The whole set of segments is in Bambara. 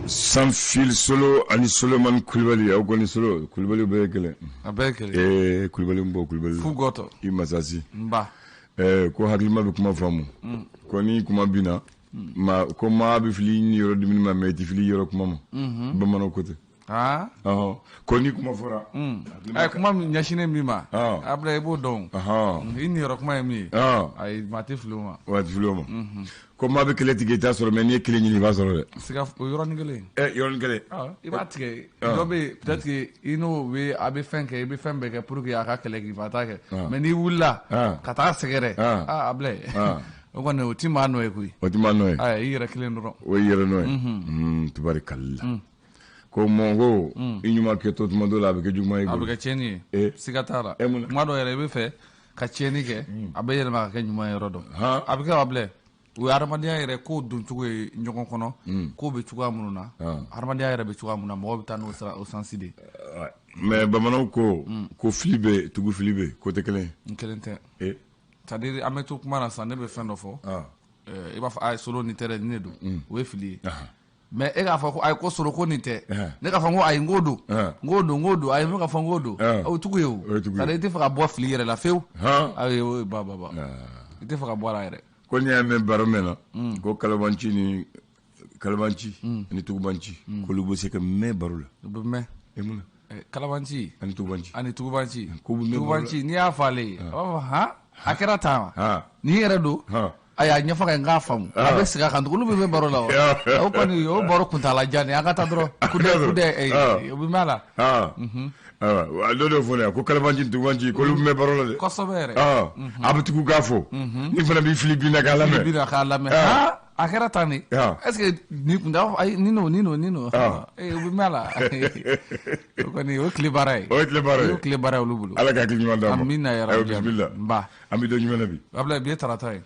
Sans fil Solo ani Solomani Kulibali, aw kɔni Solo Kulibali bɛɛ ye kelen. A bɛɛ ye kelen. Ee Kulibali n bɔ Kulibali. Fu gɔtɔ. I masasi. Nba. Ɛɛ ko hakilima bɛ kuma faamu. Ko ni kuma binna. Ma ko maa bɛ fili i yɔrɔ dumuni ma, mais i tɛ fili i yɔrɔ kuma ma. Bamananw ko ten. Aa. Ɔhɔn, ko ni kuma fɔra. Ɛ, kuma min ɲɛsinnen min ma. Abulaye, i b'o dɔn. I niyɔrɔ kuma ye min ye. Ayi, maa tɛ fili o ma. Wa tɛ fili o ma. Ko maa bɛ kɛlɛ tigɛ, i t'a sɔrɔ, mais n'i ye kɛlɛ ɲini, i b'a sɔrɔ dɛ. Siga o yɔrɔnin kelen. Ɛ, yɔrɔnin kelen. I b'a tigɛ, dɔ bɛ yen, peut-être que i n'o bɛ, a bɛ fɛn kɛ, i bɛ fɛn bɛɛ kɛ pour que a ka kɛlɛ k'i fa t'a kɛ, mais n'i wulila ka taa sɛgɛrɛ, aa Abulaye, o kɔni o ti maa nɔ ye koyi. O ti maa nɔ ye. Ayi, i yɛrɛ kelen dɔrɔn. O y'i yɛrɛ nɔ ye. Tubarikalla. Ko mɔgɔ i ɲuman kɛ to tuma dɔ la, a bɛ kɛ juguman ye. A bɛ kɛ tiɲɛni ye, siga t'a la. Kuma dɔ yɛrɛ, i bɛ fɛ ka tiɲɛni kɛ, a bɛ yɛlɛma ka kɛ ɲuman yɔrɔ dɔ. A bɛ kɛ, Abulaye, o ye adamadenya yɛrɛ ko don cogo ye ɲɔgɔn kɔnɔ, ko bɛ cogoya minnu na, adamadenya yɛrɛ bɛ cogoya min na, mɔgɔ bɛ taa n'o sira, o sens de. Mais bamananw ko ko fili bɛ tugu, fili bɛ ko tɛ kelen ye. N kelen tɛ. C'est à dire, an bɛ to kuma na sisan, ne bɛ fɛn dɔ fɔ, i b'a fɔ a ye Solo, nin tɛ dɛ, nin de don, o ye fili ye. Mais e k'a fɔ ko ayi, ko Solo, ko nin tɛ, ne k'a fɔ ko ayi, n k'o don, n k'o don, n k'o don, ayi, ne k'a fɔ n k'o don, o tugu ye o. C'est à dire, i tɛ fɛ ka bɔ fili yɛrɛ la fewu. Ayi, o ye ba ba ba, i tɛ fɛ ka bɔ a la yɛrɛ. Ko n'i y'a mɛn baro mɛn na, ko kalabanci ni kalabanci ni tugubanci, k'olu bɛ se ka mɛn baro la. U bɛ mɛn. E mun na? Kalabanci ani tugubanci. Ani tugubanci. K'u bɛ mɛn baro la. Tugubanci, n'i y'a fɔ ale ye, a b'a fɔ han, a kɛra tan wa, nin yɛrɛ don. Ayi, a ɲɛfɔ ka n k'a faamu, a bɛ segin a kan tugun, olu bɛ mɛn baro la wa. O kɔni, o baro kuntala jan de, an ka taa dɔrɔn, kudɛ kudɛ, o bɛ mɛn a la. Ayiwa, dɔ dɔ fɔ ne ko kalabanci ni tugubanci, k'olu bɛ mɛn baro la dɛ. Kosɛbɛ yɛrɛ. A bɛ tugu k'a fɔ, ni fana b'i fili bin na k'a lamɛn. Fili bin na k'a lamɛn, a kɛra tan de, est ce que nin kun tɛ, ayi, nin don, nin don, nin don, ee, o bɛ mɛn a la. O kɔni, o ye tile baara ye. O ye tile baara ye. O ye tile baara ye olu bolo. Ala ka hakili ɲuman d'an ma. Amina ya rabi. Bisimila. Nba. An bɛ don jumɛn na bi? Abulaye, bi ye tarata ye.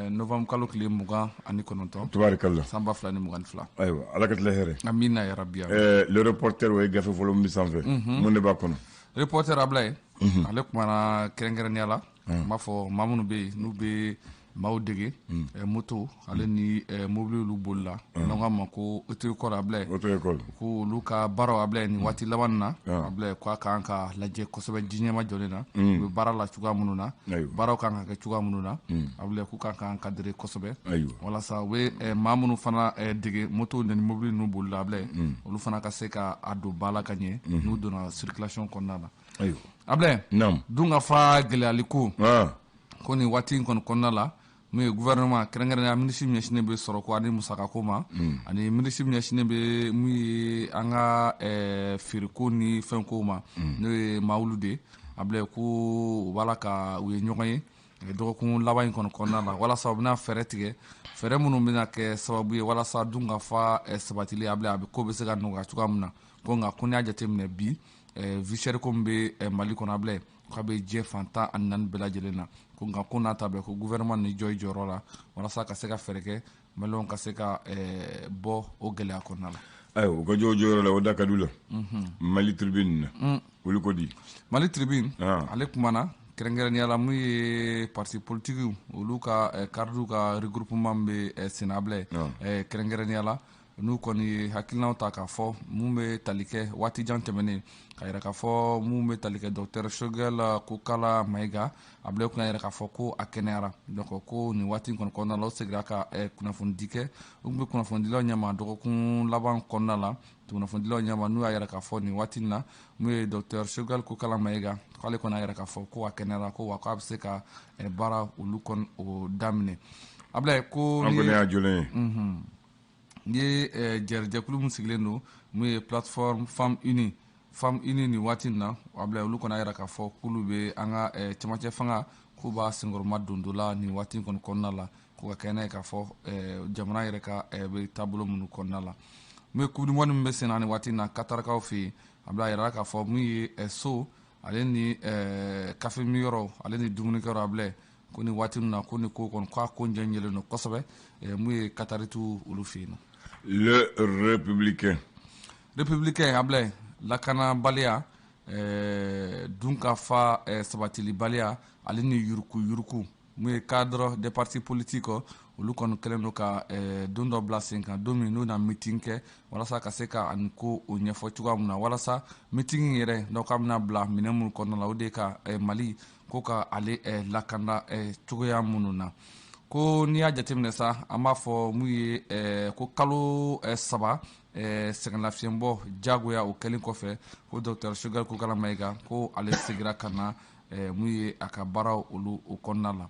Novembre kalo tile 29. Tubarikalla. San 2022. Ayiwa, Ala ka tile hɛrɛ. Amina ya rabi. Le Reporter, o ye gafe fɔlɔ min bɛ sanfɛ. Mun de b'a kɔnɔ? Reporter, Abulaye, ale kumana kɛrɛnkɛrɛnnenya la. N b'a fɔ maa minnu bɛ yen n'u bɛ maaw dege moto ale ni mobili boli la, n'an k'a ma ko auto-école, Abulaye. Auto-école. Ko olu ka baaraw, Abulaye, nin waati laban na, Abulaye, k'a kan ka lajɛ kosɛbɛ ji ɲɛma jɔlen na. U bɛ baara la cogoya minnu na, baaraw kan ka kɛ cogoya minnu na, Abulaye, k'u kan ka encadrer kosɛbɛ, walasa u bɛ maa minnu fana dege moto ni mobili ninnu boli la, Abulaye, olu fana ka se ka a don ba la ka ɲɛ n'u donna circulation kɔnɔna la. Abulaye, dunkafa gɛlɛyali ko, ko nin waati in kɔni kɔnɔna la, mun ye gouvernement, kɛrɛnkɛrɛnnenya minisiri min ɲɛsinnen bɛ sɔrɔko ani musakako ma, ani minisiri min ɲɛsinnen bɛ mun ye an ka feereko ni fɛnko ma, n'o ye Mawulu de, Abulaye, ko u b'a la ka u ye ɲɔgɔn ye dɔgɔkun laban in kɔni kɔnɔna la, walasa u bɛna fɛɛrɛ tigɛ, fɛɛrɛ minnu bɛna kɛ sababu ye walasa dunkafa sabatili, Abulaye, a bɛ ko bɛ se ka nɔgɔya cogoya min na. Ko nka ko n'i y'a jateminɛ bi, vie chère ko min bɛ Mali kɔnɔ, Abulaye, k'a bɛ diɲɛ fan 14 bɛɛ lajɛlen na. Ko nka ko n'a ta bɛɛ, ko gouvernement ni jɔ i jɔyɔrɔ la walasa ka se ka fɛɛrɛ kɛ maliyɛnw ka se ka bɔ o gɛlɛya kɔnɔna la. Ayiwa, u ka jɔ o jɔyɔrɔ la, o da ka d'u la. Mali Tribune na, olu ko di? Mali Tribune, ale kumana kɛrɛnkɛrɛnnenya la mun ye parti politique olu ka cadre ka regroupement bɛ senna, Abulaye, kɛrɛnkɛrɛnnenya la n'u kɔni ye hakilinaw ta k'a fɔ mun bɛ tali kɛ waati jan tɛmɛnen, ka yira k'a fɔ mun bɛ tali kɛ docteur Choguel Kokala Mayiga, Abulaye, kun y'a yira k'a fɔ ko a kɛnɛyara. Donc ko nin waati in kɔni kɔnɔna la, o seginna ka kunnafonidi kɛ, u tun bɛ kunnafonidilaw ɲɛma dɔgɔkun laban kɔnɔna la, kunnafonidilaw ɲɛma n'u y'a yira k'a fɔ nin waati in na, mun ye docteur Choguel Kokala Mayiga, k'ale kɔni y'a yira k'a fɔ ko a kɛnɛyara, ko wa k'a bɛ se ka baara olu kɔni o daminɛ, Abulaye, ko. An kɔni y'a jɔlen ye. N'i ye jɛkulu min sigilen don, mun ye plateforme Femmes Unies, Femmes Unies, nin waati in na, Abulaye, olu kɔni y'a yira k'a fɔ k'olu bɛ an ka cɛmancɛ fanga, k'u b'a senkɔrɔma don dɔ la nin waati in kɔni kɔnɔna la, ko ka kɛ n'a ye k'a fɔ jamana yɛrɛ ka bɛ taabolo minnu kɔnɔna la. Mun ye coupe du monde min bɛ sen na nin waati in na Katarakaw fɛ yen, Abulaye, a yira k'a fɔ mun ye so ale ni kafe miyɔrɔ ale ni dumunikɛyɔrɔ, Abulaye, ko nin waati min na, ko nin ko kɔni, k'a ko ɲɛɲɛlen don kosɛbɛ, mun ye Kataritiw olu fɛ yen nɔ. Le Républicain. Républicain, Abulaye, lakanabaliya, dunkafa sabatilibaliya ale ni yuruku yuruku, mun ye cadre des partis politiques olu. Olu kɔni kɛlen don ka don dɔ bila sen kan, don min n'u na meeting kɛ walasa ka se ka ani ko o ɲɛfɔ cogoya min na, walasa meeting yɛrɛ donc a bɛna bila minɛn minnu kɔnɔna la, o de ka Mali ko ka ale lakanda cogoya minnu na. Ko n'i y'a jateminɛ sa, an b'a fɔ mun ye ko kalo 3 sɛgɛnlafiɲɛbɔ jagoya o kɛlen kɔfɛ, ko docteur Choguel Kokalla Maïga ko ale seginna ka na mun ye a ka baaraw olu o kɔnɔna la.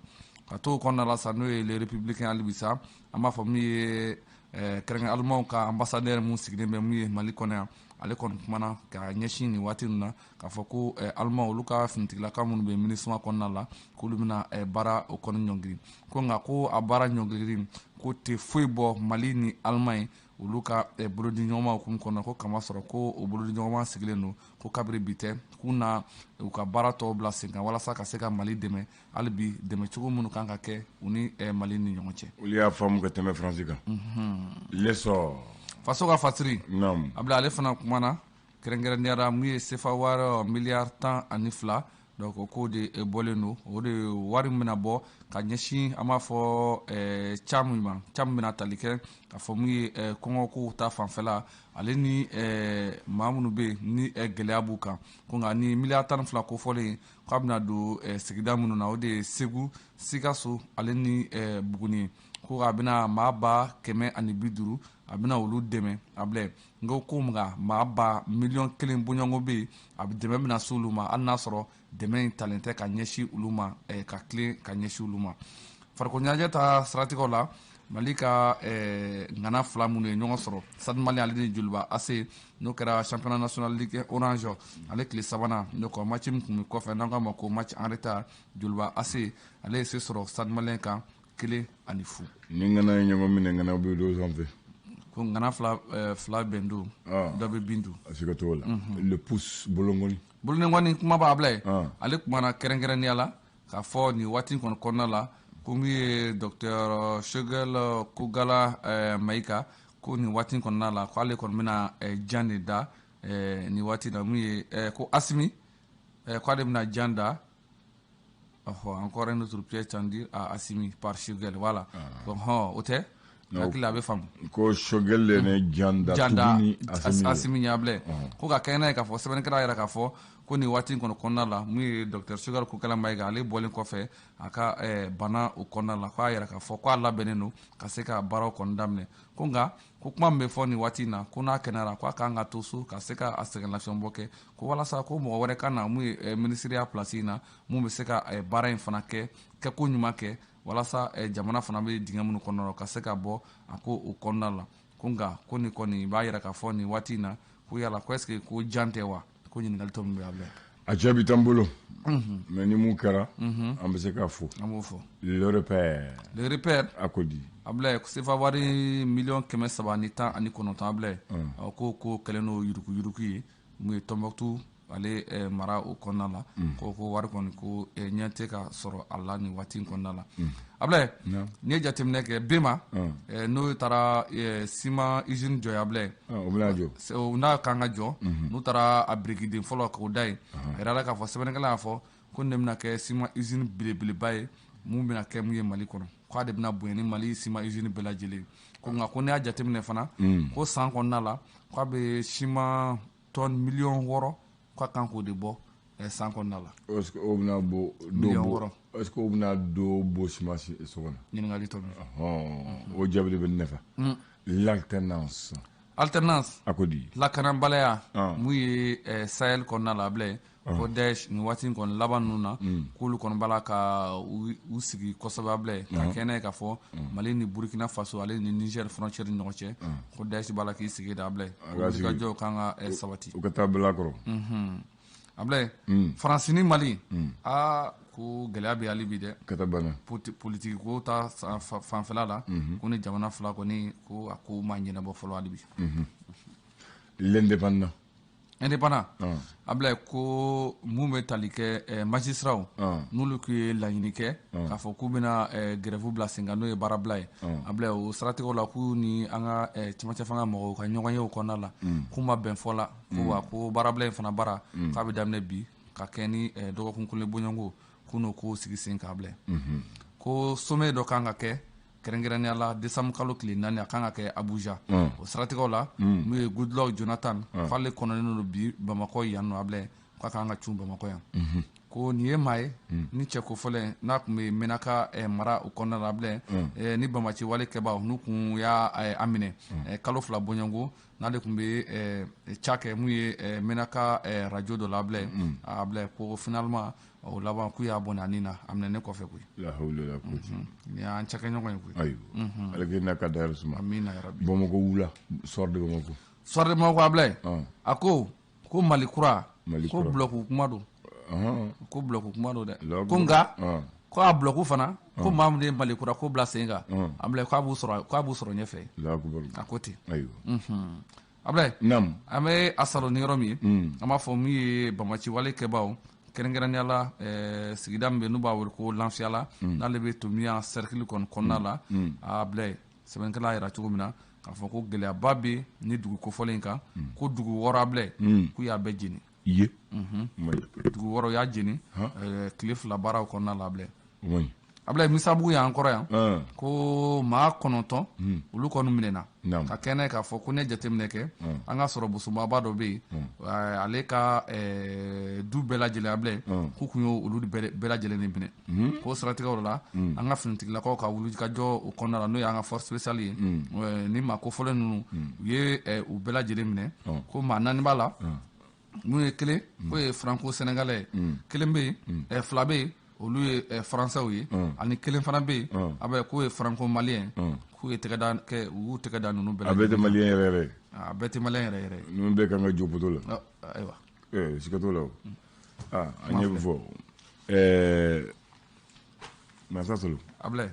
Ka to o kɔnɔna la sa, n'o ye Le Républicain halibisa, an b'a fɔ min ye kɛrɛnkɛrɛn alimaw ka ambassadeur mun sigilen bɛ mun ye Mali kɔnɔ yan, ale kɔni kumana ka ɲɛsin nin waati ninnu na k'a fɔ ko alimaw olu ka finitigilaka minnu bɛ MINUSMA kɔnɔna la, k'olu bɛna baara o kɔni ɲɔngiri. Ko nka ko a baara ɲɔngirili ko tɛ foyi bɔ Mali ni Allemagne olu ka bolodiɲɔgɔnma hukumu kɔnɔ, ko kamasɔrɔ ko o bolodiɲɔgɔnma sigilen don ko kabiri bi tɛ, k'u na u ka baara tɔw bila sen kan walasa ka se ka Mali dɛmɛ hali bi, dɛmɛ cogo minnu kan ka kɛ u ni Mali ni ɲɔgɔn cɛ. Olu y'a faamu ka tɛmɛ Faransi kan. L'essor. Faso ka fasiri. Abila ale fana kumana kɛrɛnkɛrɛnnenya la mun ye CFA wari miliyari 12, donc o ko de bɔlen don, o de wari min bɛna bɔ ka ɲɛsin an b'a fɔ CAM ma, CAM bɛna tali kɛ k'a fɔ mun ye kɔngɔkow ta fanfɛla ale ni maa minnu bɛ yen ni gɛlɛya b'u kan. Ko nka ni miliyari 12 kofɔlen k'a bɛna don sigida minnu na, o de ye Segu, Sikaso ale ni Buguni. Ko a bɛna maa 150,000 a bɛna olu dɛmɛ. A bila n ko ko nka maa 1 miliyɔn bɔɲɔgɔnko bɛ yen, a bɛ dɛmɛ bɛna se olu ma, hali n'a sɔrɔ dɛmɛ in talen tɛ ka ɲɛsin olu ma, ka tilen ka ɲɛsin olu ma. Farikolo ɲɛnajɛ ta siratigɛw la, Mali ka ŋana fila minnu ye ɲɔgɔn sɔrɔ, Stade Malien ale ni Joliba AC, n'o kɛra championnat national ligue orange ale tile sabanan, n'o kɔ match min tun bɛ kɔfɛ n'an k'a ma ko match en retard, Joliba AC ale ye se sɔrɔ Stade Malien kan 1-0. Ni ŋana ye ɲɔgɔn minɛ, ŋana bɛ don sanfɛ. Ko ŋana fila bɛn don, dɔ bɛ bin dun. A siga t'o la. Le pouce bolongɔni. Bolongɔni kuma b'a bila ye. Ale kumana kɛrɛnkɛrɛnnenya la k'a fɔ nin waati kɔni kɔnɔna la ko min ye docteur Choguel Kokalla Maïga, ko nin waati kɔnɔna la ko ale kɔni bɛna jan de da nin waati la mun ye ko Assimi k'ale bɛna jan da. Encore un autre piège tendu à Assimi par Choguel, voilà. Bon, o tɛ hakili a bɛ faamu. Ko Choguel de ne jan da tuguni Assimi ɲɛ ko ka kɛ n'a ye k'a fɔ sɛbɛnnikɛla yɛrɛ k'a fɔ ko nin waati kɔnɔ kɔnɔna la mun ye docteur Choguel Kokalla Maïga ale bɔlen kɔfɛ a ka bana o kɔnɔna la, k'a yɛrɛ k'a fɔ k'a labɛnnen don ka se ka baaraw kɔni daminɛ. Ko nka ko kuma min bɛ fɔ nin waati in na, ko n'a kɛnɛyara k'a kan ka to so ka se ka a sɛgɛnlafiɲɛbɔ kɛ, ko walasa ko mɔgɔ wɛrɛ ka na mun ye minisiriya place in na mun bɛ se ka baara in fana kɛ kɛko ɲuman kɛ walasa jamana fana bɛ dingɛ minnu kɔnɔ ka se ka bɔ a ko o kɔnɔna la. Ko nka ko nin kɔni b'a yira k'a fɔ nin waati in na ko yala ko est ce que ko jan tɛ wa, ko ɲininkali tɔ min bɛ a bila. A jaabi t'an bolo, mais ni mun kɛra an bɛ se k'a fɔ. An b'o fɔ. Le repère. Le repère. A ko di. Ablaye CFA wari 319 miliyɔn Ablaye. Ko kɛlen don yuruguyurugu ye mun ye Tombouctou ale mara o kɔnɔna la, ko wari kɔni ko ɲɛ tɛ ka sɔrɔ a la nin waati in kɔnɔna la. Ablaye n'i ye jateminɛ kɛ Bema n'o taara ciment usine jɔ Ablaye. O bɛna jɔ. N'a kan ka jɔ, n'u taara a birikiden fɔlɔ k'o da yen, a yirala k'a fɔ sɛbɛnnikɛla y'a fɔ ko nin de bɛna kɛ ciment usine belebeleba ye mun bɛna kɛ mun ye Mali kɔnɔ, k'a de bɛna bonya ni Mali ciment usine bɛɛ lajɛlen. Ko nka ko n'i y'a jateminɛ fana, ko san kɔnɔna la k'a bɛ ciment tonne 6 miliyɔn k'a kan k'o de bɔ san kɔnɔna la. Est-ce que o bɛna bɔ miliyɔn 6? Est-ce que o bɛna dɔ bɔ ciment sɔngɔ la? Ɲininkali tɔ min. O jaabi de bɛ ne nafa. L'alternance. Alternance. A ko di. Lakanabaliya mun ye Sahel kɔnɔna la Ablaye, ko Daesh nin waati in kɔni laban ninnu na, k'olu kɔni b'a la ka u sigi kosɛbɛ Ablaye, ka kɛ n'a ye k'a fɔ Mali ni Burkina Faso ale ni Niger frontière ni ɲɔgɔn cɛ, ko Daesh b'a la k'i sigi da Ablaye, ko wulikajɔw kan ka sabati. U ka taa bila kɔrɔ. Ablaye Faransi ni Mali aa ko gɛlɛya bɛ hali bi dɛ. Ka taa bana. Politiki ko ta fanfɛla la, ko ni jamana fila kɔni ko a ko ma ɲɛnabɔ fɔlɔ hali bi. L'indépendant. Indépendant. Ablaye ko mun bɛ tali kɛ magistrat n'olu tun ye laɲini kɛ k'a fɔ k'u bɛna grève bila sen kan, n'o ye baarabila ye. Ablaye o siratigɛw la k'u ni an ka cɛmancɛ fanga mɔgɔw ka ɲɔgɔn ye o kɔnɔna la, k'u ma bɛn fɔ la, ko wa ko baarabila in fana baara k'a bɛ daminɛ bi ka kɛ ni dɔgɔkun kelen bɔɲɔgɔnko, k'u n'o ko sigi sen kan Ablaye. Ko sommet dɔ kan ka kɛ Kɛrɛnkɛrɛnnenya la, décembre kalo tile 4, a kan ka kɛ Abuja. O siratigɛw la, n'o ye Goodluck Jonathan, f'ale kɔnɔnen don bi Bamakɔ yan nɔ, Ablaye, k'a kan ka cun Bamakɔ yan. Ko nin ye maa ye ni cɛ ko fɔlɔ n'a tun bɛ Menaka mara o kɔnɔna la, Ablaye, ni banbaanci wale kɛbaaw n'u kun y'a a minɛ kalo 2 bɔɲɔgɔnko, n'ale tun bɛ ca kɛ mun ye Menaka radio dɔ la, Ablaye. Ablaye, ko finalement o laban k'u y'a bɔnɛ a ni na a minɛnen kɔfɛ koyi. La hawla wala quwwata. Nin y'an cakɛɲɔgɔn ye koyi. Ayiwa, Ala k'i n'a ka dayɔrɔ suma. Amina yarabi. Bamakɔ wula, Soir de Bamako. Soir de Bamako, Ablaye, a ko ko Mali kura, Mali ko kura. Bloc kuma don. Ko bloc kuma don dɛ. Allahu Ko akbar. nka ko a bloc fana, ko maa min ye Mali kura ko bila sen kan, Ablaye, k'a b'u sɔrɔ ɲɛfɛ. Allahu akbar. A ko ten. Ayiwa. Ablaye, Naam. an bɛ a salo ni yɔrɔ min ye, an b'a fɔ min ye banbaanci wale kɛbaaw, kɛrɛnkɛrɛnnenya la sigida min bɛ n'u b'a wele ko Lanfiyala, n'ale bɛ Tomiya cercle kɔni kɔnɔna la, Ablaye, sɛbɛnnikɛla y'a yira cogo min na k'a fɔ ko gɛlɛyaba bɛ ni dugu kofɔlen in kan, ko dugu 6, Ablaye, k'u y'a bɛɛ jeni. Ye. Mayi. Dugu 6 y'a jeni tile 2 baaraw kɔnɔna la, Ablaye. Mayi. Ablaye, Misabugu y'an kɔrɔ yan, ko maa 9 olu kɔni minɛna ka kɛnɛ k'a fɔ ko ne jateminɛ kɛ, an ka sɔrɔ bosomaba dɔ bɛ yen, ale ka du bɛɛ lajɛlen, Ablaye, k'u kun y'o olu bɛɛ lajɛlen de minɛ. K'o siratigɛw la, an ka finitigilakaw ka wuli ka jɔ o kɔnɔna la, n'o y'an ka force spéciale ye, ni maa kofɔlen ninnu, u ye u bɛɛ lajɛlen minɛ. Ko maa 4 b'a la, n'u ye kelen k'o ye franco sénégalais ye, kelen bɛ yen, 2 bɛ yen, olu ye français ye, ani kelen fana bɛ yen, a bɛ k'o ye franco malien, k'u ye tɛgɛ da kɛ, u y'u tɛgɛ da ninnu bɛɛ. A bɛɛ tɛ malien yɛrɛ yɛrɛ ye. A bɛɛ tɛ malien yɛrɛ yɛrɛ ye. Ninnu bɛɛ kan ka jɔ poto la. Ayiwa. Siga t'o la o. Ah, an ɲɛ bɛ fɔ. Masa Solo. Ablaye.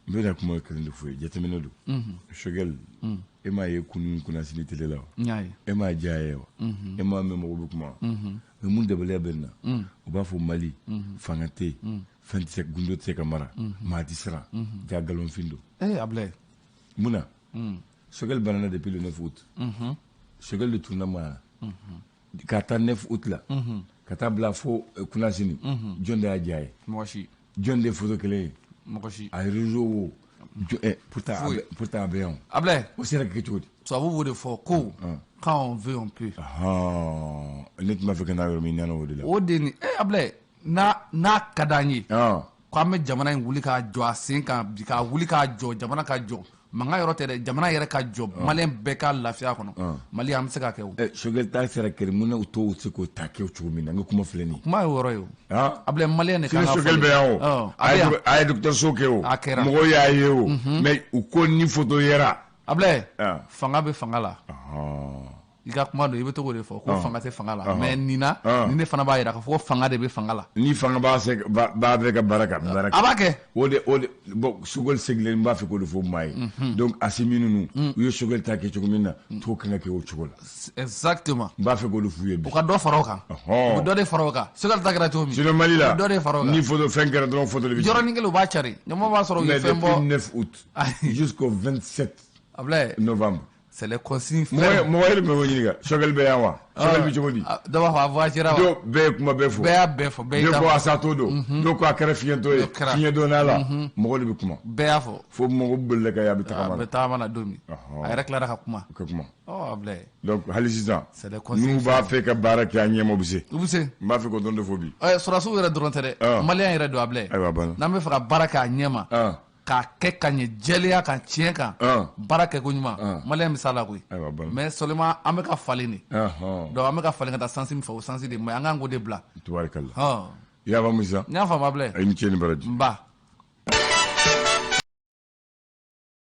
N bɛna kuma kelen de fɔ ye, jateminɛ don. Choguel, e m'a ye kunun kunnasini télé la wa? N y'a ye. E m'a diya ye wa? E m'a mɛn mɔgɔw bɛ kuma wa? Mais mun dabaliya bɛ nin na? U b'a fɔ Mali fanga tɛ yen, fɛn tɛ se, gundo tɛ se ka mara, maa tɛ siran, ja nkalonfin don. Ablaye. Mun na? Choguel banana depuis le 9 août. Choguel de tununa maa na. Ka taa 9 août la, ka taa bila fo kunnasini, jɔn de y'a diya ye? Mɔgɔ si. Jɔn de ye photo kelen ye? Mɔgɔ si. A réseau wo, pourtant a bɛ yan o. Ablaye. O sera ka kɛ cogo di? Tubabu b'o de fɔ ko quand on veut, on peut. Ne tun b'a fɛ ka n'a yɔrɔ min nana o de la. O de ni Ablaye, n'a ka d'an ye ko an bɛ jamana in wuli k'a jɔ a sen kan bi, k'a wuli k'a jɔ, jamana ka jɔ, mankan yɔrɔ tɛ dɛ, jamana yɛrɛ ka jɔ, malien bɛɛ ka lafiya kɔnɔ, Mali an bɛ se k'a kɛ o. Choguel ta sera kɛ mun na, u t'o se k'o ta kɛ cogo min na, n ka kuma filɛ nin ye. Kuma ye o yɔrɔ ye o. Ablaye, malien de kan ka Choguel bɛ yan o. A bɛ yan. A ye dɔgɔtɔrɔso kɛ o. A kɛra. Mɔgɔw y'a ye o. Mais u ko ni photo yera. Ablaye, fanga bɛ fanga la. I ka kuma don, i bɛ to k'o de fɔ ko fanga tɛ fanga la, mais nin na, nin de fana b'a jira k'a fɔ ko fanga de bɛ fanga la. Ni fanga b'a se b'a fɛ ka baara kɛ, a bɛ baara kɛ. A b'a kɛ. O de bon, Choguel sigilen, n b'a fɛ k'o de fɔ maa ye. Donc Assimi ninnu, u ye Choguel ta kɛ cogo min na, t'o kan ka kɛ o cogo la. Exactement. N b'a fɛ k'o de f'u ye bi. U ka dɔ fara o kan. U bɛ dɔ de fara o kan. Choguel ta kɛra cogo min. Sinon Mali la, u bɛ dɔ de fara o kan. Ni photo fɛn kɛra dɔrɔn, photo de bɛ. Yɔrɔnin kelen u b'a cari, ɲama b'a sɔrɔ u ye fɛn bɔ. Mais depuis 9 août jusqu'au 27 Ablaye. novembre. C'est les consignes. Mɔgɔ yɛrɛ bɛ mɔgɔ ɲininka, Choguel bɛ yan wa? Choguel bɛ cogo di? Dɔw b'a fɔ a voyagera wa? Dɔw bɛɛ ye kuma bɛɛ fɔ. Bɛɛ y'a bɛɛ fɔ. Bɛɛ y'i Dɔw ta ko fɔ. a satɔ don. Dɔw ko a kɛra fiɲɛtɔ ye. Fiɲɛ donna la. Mɔgɔ de bɛ kuma. Bɛɛ y'a fɔ. Fo mɔgɔ bolila ka ye a bɛ tagama A la. bɛ tagama la don min. A yɛrɛ tilara ka kuma. Ka kuma. Ablaye. Donc hali sisan. C'est les consignes. N'u b'a fɛ ka baara kɛ a ɲɛma, u bɛ se. U bɛ se. N b'a fɛ k'o dɔrɔn de fɔ bi. Sɔrɔdasiw yɛrɛ dɔrɔn tɛ dɛ. Malien yɛrɛ don, Ablaye. Ayiwa, a banna. N'an bɛ fɛ ka baara kɛ a ɲɛma, k'a kɛ ka ɲɛ jɛlenya kan, tiɲɛ kan, baara kɛ ko ɲuman, malien bɛ s'a la koyi. Ayiwa, a banna. Mais seulement an bɛ ka falen de. Donc an bɛ ka falen ka taa sens min fɛ, o sens de mais an kan k'o de bila. Tubaarikala. I y'a faamu sisan? N y'a faamu, Ablaye. A i ni ce ni baraji. N ba.